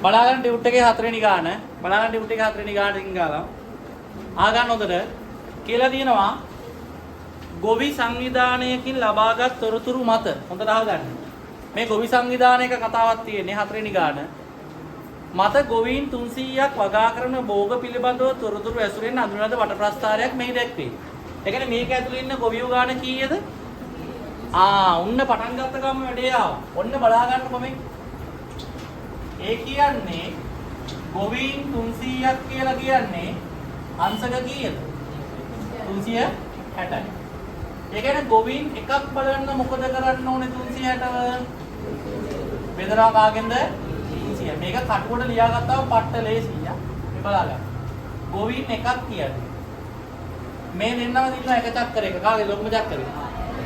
බලාගන්න ටියුට් එකේ හතරවෙනි ගාන. බලාගන්න ටියුට් එකේ හතරවෙනි ගාන ටික ගාලා. අහගන්න හොඳට. කියලා තියෙනවා ගොවි සංවිධානයකින් ලබාගත් තොරතුරු මත. හොඳට අහගන්න. මේ ගොවි සංවිධානයක කතාවක් තියෙන්නේ හතරවෙනි ගාන. මත ගොවීන් 300ක් වගා කරන භෝග පිළිබඳව තොරතුරු ඇසුරෙන් අඳුනන ලද වටප්‍රස්ථාරයක් මෙහි දැක්වේ. ඒ කියන්නේ මේක ඇතුළේ ඉන්න ගොවියෝ ගාන කීයද? ආ, ඔන්න පටන් ගත්ත ගමන් වැඩේ ආවා. ඔන්න බලා ගන්නකො මේ. ඒ කියන්නේ ගොවීන් 300ක් කියලා කියන්නේ අංශක කීයද? 360යි. ඒ කියන්නේ ගොවීන් එකක් බලන්න මොකද කරන්න ඕනේ 360ව? බෙදනවා කාගෙන්ද? 300. මේක කටුවට ලියාගත්තාම පට්ට ලේසියි. ආ. මේ බලා ගන්න. ගොවීන් එකක් කියන්නේ මේ දෙන්නම දිනනවා එක චක්කරයක. කාගේ ලොකුම චක්කරය?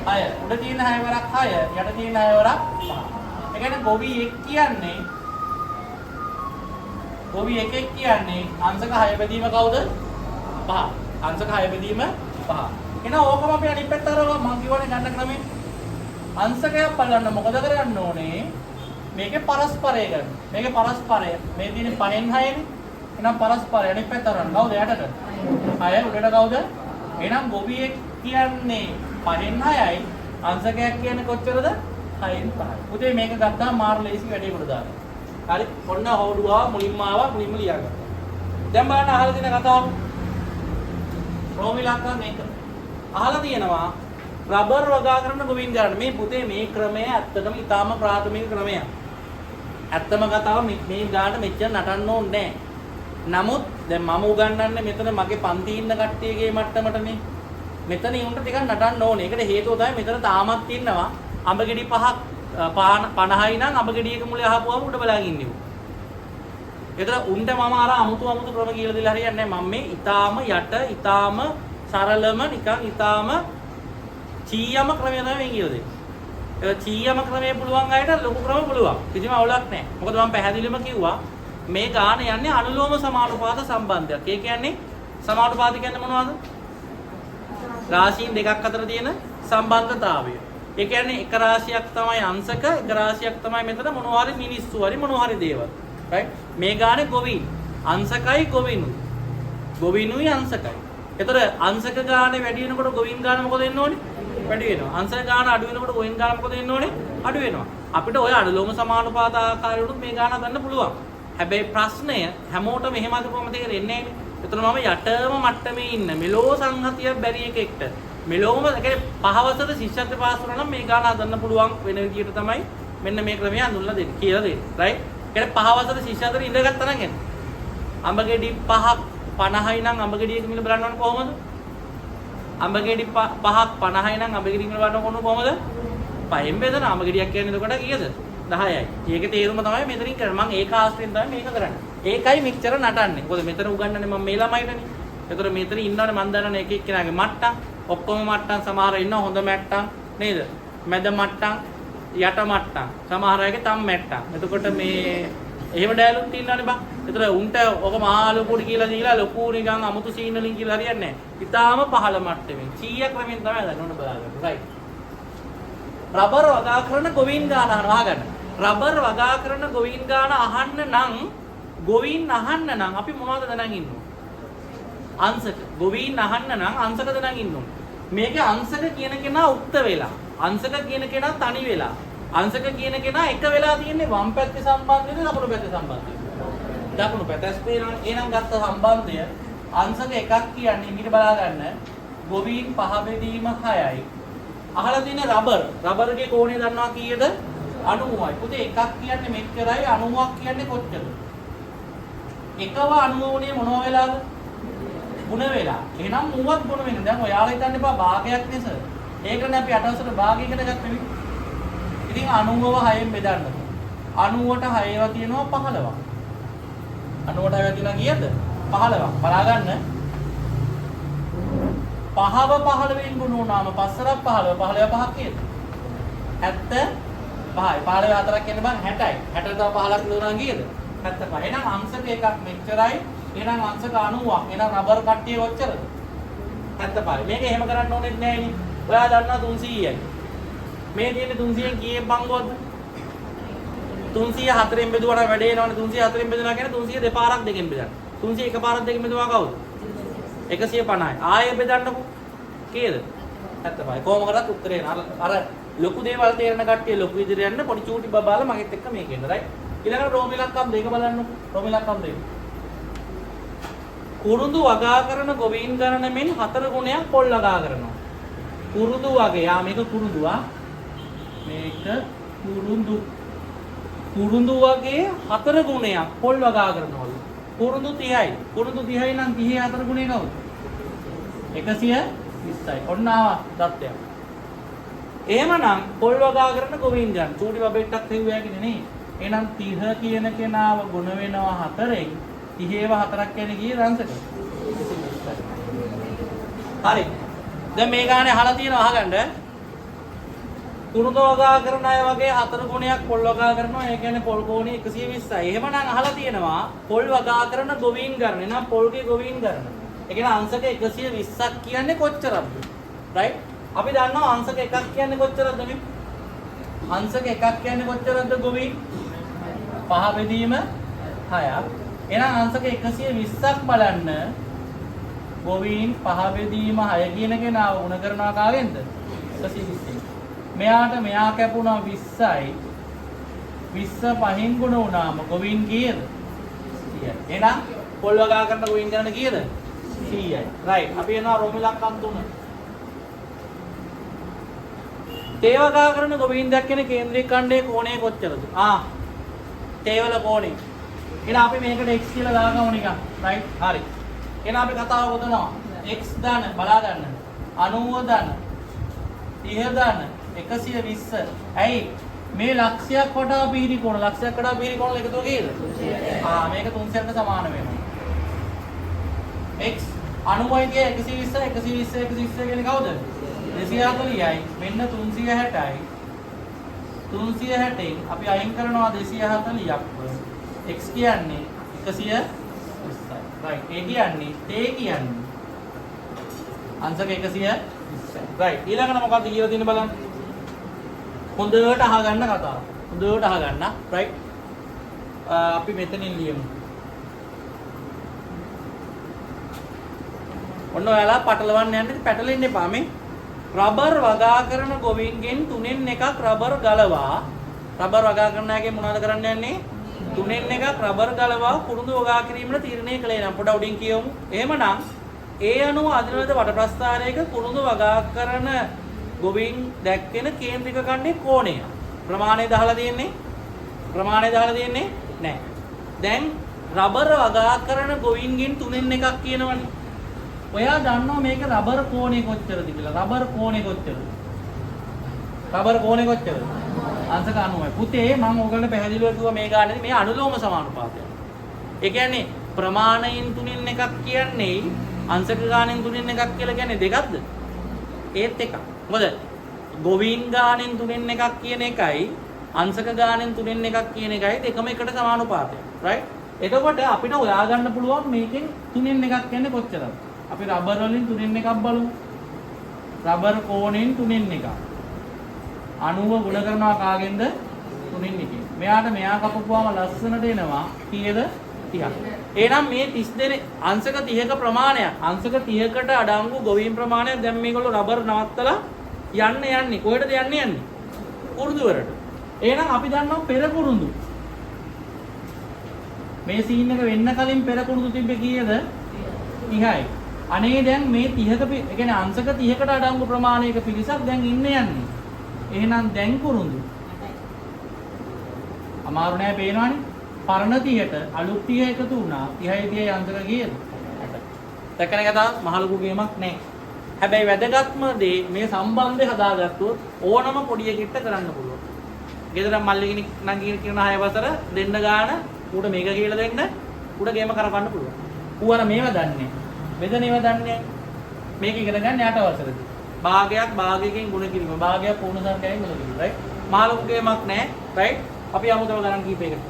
6. උඩ තියෙන 6 වරක් 6, යට තියෙන 6 වරක් 5. ඒ කියන්නේ ගොවි එක් කියන්නේ, ගොවි එකෙක් කියන්නේ අංශක 6 බෙදීම කවුද? 5. අංශක 6 බෙදීම 5. එහෙනම් ඕකම අපි අනිත් පැත්ත අර මං කියවනේ ගන්න ක්‍රමේ. අංශකයක් බලන්න මොකද කරන්න ඕනේ? මේකේ පරස්පරය ගන්න. මේකේ පරස්පරය මේ තියෙන පහෙන් හයනේ. එහෙනම් පරස්පරය අනිත් පැත්ත අරන්න. කවුද යටට? 6. උඩට කවුද? එහෙනම් ගොවියෙක් කියන්නේ පහෙන් හයයි. අංශකයක් කියන්නේ කොච්චරද? හයෙන් පහයි. පුතේ, මේක ගත්තාම මාර ලේසි වැඩේ කොට දාන්න. හරි. ඔන්න හෝඩුව ආවා, මුලින්ම ආවා, මුලින්ම ලියාගත්තා. දැන් බලන්න අහලා තියෙන කතාව. රෝම ඉලක්කම් එක. අහලා තියෙනවා රබර් වගා කරන ගොවීන් ගන්න. මේ පුතේ, මේ ක්‍රමය ඇත්තටම ඉතාම ප්‍රාථමික ක්‍රමයක්. ඇත්තම කතාව මේ මේ ගානට මෙච්චර නටන්න ඕනේ නෑ. නමුත් දැන් මම උගන්වන්නේ මෙතන මගේ පන්ති ඉන්න කට්ටියගේ මට්ටමටනේ. මෙතන ඉවුන්ට ටිකක් නටන්න ඕනේ. ඒකට හේතුව තමයි මෙතන තාමත් ඉන්නවා අඹ ගෙඩි පහක් 50යි නම් අඹ ගෙඩියක මුලේ අහපුවම උඩ බලන් ඉන්නේ ඌ. ඒතර උන්ට මම අර අමුතු අමුතු ක්‍රම කියලා දීලා හරියන්නේ නැහැ. මම මේ ඊටාම යට, ඊටාම සරලම, නිකන් ඊටාම චීයම ක්‍රමය තමයි මේ කියලා දෙන්නේ. ඒ චීයම ක්‍රමය පුළුවන් අයට ලොකු ක්‍රම පුළුවන්. කිසිම අවුලක් නැහැ. මොකද මම පැහැදිලිවම කිව්වා මේ ගාන යන්නේ අනුලෝම සමානුපාත සම්බන්ධයක්. ඒ කියන්නේ සමානුපාත කියන්නේ මොනවද? රාශීන් දෙකක් අතර තියෙන සම්බන්ධතාවය. ඒ කියන්නේ එක රාශියක් තමයි අංශක, එක රාශියක් තමයි මෙතන මොනවා හරි මිනිස්සු හරි මොනවා හරි දේවල්. රයිට්? මේ ගානේ ගොවීන්. අංශකයි ගොවිනුයි. ගොවිනුයි අංශකයි. එතකොට අංශක ගානේ වැඩි වෙනකොට ගොවීන් ගාන මොකද වෙන්න ඕනේ? වැඩි වෙනවා. අංශක ගාන අඩු වෙනකොට ගොවීන් ගාන මොකද වෙන්න ඕනේ? අඩු වෙනවා. අපිට ඔය අනුලෝම සමානුපාත ආකාරයට මේ ගාන හදන්න පුළුවන්. හැබැයි ප්‍රශ්නය හැමෝටම එහෙම අදපුවම තේරෙන්නේ නැහැ නේ. එතන මම යටම මට්ටමේ ඉන්න මෙලෝ සංහතියක් බැරි එකෙක්ට, මෙලෝම, ඒ කියන්නේ පහ වසර ශිෂ්‍යත්ව පාස් වුණා නම් මේ ගාන හදන්න පුළුවන් වෙන විදියට තමයි මෙන්න මේ ක්‍රමය හඳුන්වලා දෙන්නේ කියලා දෙන්නේ. රයිට්? ඒ කියන්නේ පහ වසර ශිෂ්‍යත්වයට ඉඳගත්තා නම් එන්නේ. අඹ ගෙඩි පහක් 50යි නම් අඹ ගෙඩියක මිල බලන්න ඕන කොහොමද? අඹ ගෙඩි පහක් 50යි නම් අඹ ගෙඩියක මිල බලන්න ඕන කොහොමද? පහෙන් බෙදන. අඹ ගෙඩියක් කියන්නේ එතකොට කීයද? 10යි. ඒකේ තේරුම තමයි මෙතනින් කරන්නේ. මං ඒක ආශ්‍රයෙන් තමයි මේක කරන්නේ. ඒකයි මෙච්චර නටන්නේ. මොකද මෙතන උගන්වන්නේ මම මේ ළමයිටනේ. එතකොට මෙතන ඉන්නවනේ මං දන්නවනේ එක එක්කෙනාගේ මට්ටම්. ඔක්කොම මට්ටම්, සමහර ඉන්නවා හොඳ මට්ටම් නේද? මැද මට්ටම්, යට මට්ටම්. සමහර අයගේ තම් මට්ටම්. එතකොට මේ එහෙම ඩයලොග් තියෙනවනේ බං. එතකොට උන්ට ඔක මහා ලොකුට කියලා දීලා ලොකු නිකන් අමුතු සීන් වලින් කියලා හරියන්නේ නැහැ. ඉතාලම පහළ මට්ටමින් 100 ක්‍රමෙන් තමයි හදන්න ඕන බලාගන්න. රයිට්. රබර් වගා කරන ගොවීන් ගාන අහනවා, අහගන්න. රබර් වගා කරන ගොවීන් ගාන අහන්න නම්, ගොවීන් අහන්න නම් අපි මොනවද දැනන් ඉන්න ඕන? අංශක. ගොවීන් අහන්න නම් අංශක දැනන් ඉන්න ඕන. මේකේ අංශක කියන කෙනා උක්ත වෙලා, අංශක කියන කෙනා තනි වෙලා, අංශක කියන කෙනා එක වෙලා තියෙන්නේ වම් පැත්තේ සම්බන්ධයද දකුණු පැත්තේ සම්බන්ධයද? දකුණු පැත්ත. ඇස් පේනවනේ. එහෙනම් ගත්ත සම්බන්ධය අංශක එකක් කියන්නේ ඊට බලා ගන්න ගොවීන් පහ බෙදීම 6යි. අහලා තියෙන රබර් රබර්ගේ කෝණය දන්නවා කීයද? 90යි. පුතේ, එකක් කියන්නේ මෙච්චරයි, 90ක් කියන්නේ කොච්චරද? එකව 90 උනේ මොනවා වෙලාද? ගුණ වෙලා. එහෙනම් මුවත් ගුණ වෙනවා. දැන් ඔයාලා හිතන්න එපා භාගයක් ලෙස. ඒකනේ අපි අටවසට භාගයකට ගත්තේ. ඉතින් 90ව 6න් බෙදන්නකො. 90ට 6 තියෙනවා 15ක්. 90ට 6 තියෙනවා කීයද? 15ක්. බලා ගන්න. පහව 15න් ගුණ වුණාම පස්සරක් 15, 15 පහක් කීයද? 75යි. 15 හතරක් කියන්නේ බං 60යි. 60 තව 15ක් වුණා කීයද? 75. එහෙනම් අංශක එකක් මෙච්චරයි. එහෙනම් අංශක 90ක්. එහෙනම් රබර් කට්ටිය කොච්චරද? 75යි. මේක එහෙම කරන්න ඕනෙත් නෑනේ. ඔයා දන්නවා 300යි. මේ තියෙන්නේ 300න් කීයෙන් පංගුවක්ද? 304න් බෙදුවා නම් වැඩේ එනවනේ. 304න් බෙදුනා කියන්නේ 300 දෙපාරක් දෙකෙන් බෙදන්න. 300 එකපාරක් දෙකෙන් බෙදුවා කවුද? 150යි. ආයෙ බෙදන්නකෝ. කීයද? 75යි. කොහොම කරත් උත්තරේ එන. අර ලොකු දේවල් තේරෙන කට්ටිය ලොකු ඉදිරියට යන්න, පොඩි චූටි බබාලා මගෙත් එක්ක මේක එන්න. රයිට්. ඊළඟට රෝම ඉලක්කම් දෙක බලන්නකෝ. රෝම ඉලක්කම් දෙක. කුරුඳු වගා කරන ගොවීන් ගණන මෙන් 4 ගුණයක් පොල් වගා කරනවා. කුරුඳු වගේ. ආ මේක කුරුඳු ආ. මේක කුරුඳු. කුරුඳු වගේ 4 ගුණයක් පොල් වගා කරනවලු. කුරුඳු 30යි. කුරුඳු 30යි නම් 30 4 ගුණය කවුද? 120යි. ඔන්න ආවා දත්තයක්. එහෙමනම් පොල් වගා කරන ගොවීන් ගණන චූටි බබෙක්ටත් හෙව්වා කියන්නේ නේ. එහෙනම් 30 කියන කෙනාව ගුණ වෙනවා 4න්. 30 4ක් කියන්නේ කීයද අංශක? 120යි. හරි. දැන් මේ ගානේ අහලා තියෙනවා අහගන්න. කුරුඳු වගා කරන අය වගේ 4 ගුණයක් පොල් වගා කරනවා. ඒ කියන්නේ පොල් කෝණය 120යි. එහෙමනම් අහලා තියෙනවා පොල් වගා කරන ගොවීන් ගණන. එහෙනම් පොල්ගේ ගොවීන් ගණන. ඒ කියන්නේ අංශක 120ක් කියන්නේ කොච්චරක්ද? රයිට්? අපි දන්නවා අංශක එකක් කියන්නේ කොච්චරක්ද මේ? අංශක එකක් කියන්නේ කොච්චරක්ද ගොවීන්? 5 බෙදීම 6ක්. එහෙනම් අංශක 120ක් බලන්න ගොවීන් 5 බෙදීම 6 කියන කෙනාව ගුණ කරනවා කාගෙන්ද? 120න්. මෙයාට මෙයා කැපුණා 20යි. 20 පහෙන් ගුණ වුණාම ගොවීන් කීයද? 100යි. එහෙනම් පොල් වගා කරන ගොවීන් ගණන කීයද? 100යි. රයිට්. අපි එනවා රෝම ඉලක්කම් 3. තේ වගා කරන ගොවීන් දැක්කේ කේන්ද්‍රීය ඛණ්ඩයේ කෝණය කොච්චරද? ආ තේවල කෝණය. එහෙනම් අපි මේකට x කියලා දාගමු නිකන්. රයිට්. හරි. එහෙනම් අපි කතාව ගොතනවා. x ධන බලා ගන්න. 90 ධන 30 ධන 120. ඇයි මේ ලක්ෂයක් වටා පීරි කෝණ, ලක්ෂයක් වටා පීරි කෝණ එකතුව කීයද? ආ මේක 300ට සමාන වෙනවා. x 90යි කිය 120 120 120 කියන්නේ කවුද? 240යි. මෙන්න 360යි. 360න් අපි අයින් කරනවා 240ක්ව. x කියන්නේ 120යි. රයිට්. ඒ කියන්නේ තේ කියන්නේ අංශක 120යි. රයිට්. ඊළඟට මොකද්ද කියලා තියෙන්නේ බලන්න. හොඳට අහගන්න කතාව. හොඳට අහගන්න. රයිට්. අපි මෙතනින් ලියමු. ඔන්න ඔයාලා පටලවන්න යන්න පැටලෙන්න එපා මේ. රබර් වගා කරන ගොවීන්ගෙන් 3න් 1ක් රබර් ගලවා, රබර් වගා කරන අයගෙන් මොනවද කරන්න යන්නේ? 3න් 1ක් රබර් ගලවා කුරුඳු වගා කිරීමට තීරණය කළේ නම් පොඩ උඩින් කියමු. එහෙමනම් ඒ අනුව අදින ලද වටප්‍රස්ථාරයක කුරුඳු වගා කරන ගොවීන් දැක්වෙන කේන්ද්‍රික ඛණ්ඩයේ කෝණය ප්‍රමාණය දාලා තියෙන්නේ? ප්‍රමාණය දාලා තියෙන්නේ නෑ. දැන් රබර් වගා කරන ගොවීන්ගෙන් 3න් 1ක් කියනවනේ. ඔයා දන්නවා මේක රබර් කෝණය කොච්චරද කියලා. රබර් කෝණය කොච්චරද? රබර් කෝණය කොච්චරද? අංශක 90යි. පුතේ මම ඕගොල්ලන්ට පැහැදිලිව කිව්වා මේ ගානේදී මේ අනුලෝම සමානුපාතයක්. ඒ කියන්නේ ප්‍රමාණයෙන් 3න් 1ක් කියන්නේ අංශක ගානෙන් 3න් 1ක් කියලා කියන්නේ දෙකක්ද? ඒත් එකක්. මොකද ගොවීන් ගානෙන් 3න් 1ක් කියන එකයි අංශක ගානෙන් 3න් 1ක් කියන එකයි දෙකම එකට සමානුපාතයක්. රයිට්? එතකොට අපිට හොයාගන්න පුළුවන් මේකෙන් 3න් 1ක් කියන්නේ කොච්චරද? අපි රබර් වලින් 3න් 1ක් බලමු. රබර් කෝණයෙන් 3න් 1ක්. 90 ගුණ කරනවා කාගෙන්ද? 3න් 1. මෙයාට මෙයා කපපුවාම ලස්සනට එනවා කීයද? 30ක්. එහෙනම් මේ 30 දෙනේ අංශක 30ක ප්‍රමාණයක්, අංශක 30කට අඩංගු ගොවීන් ප්‍රමාණයක් දැන් මේගොල්ලෝ රබර් නවත්තලා යන්න යන්නේ. කොහෙටද යන්නේ යන්නේ? කුරුඳු වලට. එහෙනම් අපි දන්නවා පෙර කුරුඳු. මේ සීන් එක වෙන්න කලින් පෙර කුරුඳු තිබ්බේ කීයද? 30යි. අනේ දැන් මේ 30ක ඒ කියන්නේ අංශක 30කට අඩංගු ප්‍රමාණයක පිරිසක් දැන් ඉන්න යන්නේ. එහෙනම් දැන් කුරුඳු අමාරු නෑ පේනවනේ. පරණ 30ට අලුත් 30 එකතු වුණා. 30යි 30යි අංශක කීයද? 60. දැක්කනේ කතාව? මහ ලොකු ගේමක් නෑ. හැබැයි වැදගත්ම දේ මේ සම්බන්ධය හදාගත්තොත් ඕනම පොඩි එකෙක්ට කරන්න පුළුවන්. ගෙදර මල්ලි කෙනෙක් නංගි කෙනෙක් කියන 6 වසර දෙන්න ගාන ඌට මේක කියලා දෙන්න ඌට ගේම කරවන්න පුළුවන්. ඌ අර මේව දන්නේ. බෙදන ඒවා දන්නේ. මේක ඉගෙන ගන්න 8 වසරදී. භාගයක් භාගයකින් ගුණ කිරීම. භාගයක් පූර්ණ සංඛ්‍යාවෙන් ගුණ කිරීම. රයිට්? මහ ලොකු ගේමක් නෑ. රයිට්? අපි යමු තව ගණන් කීපයකට.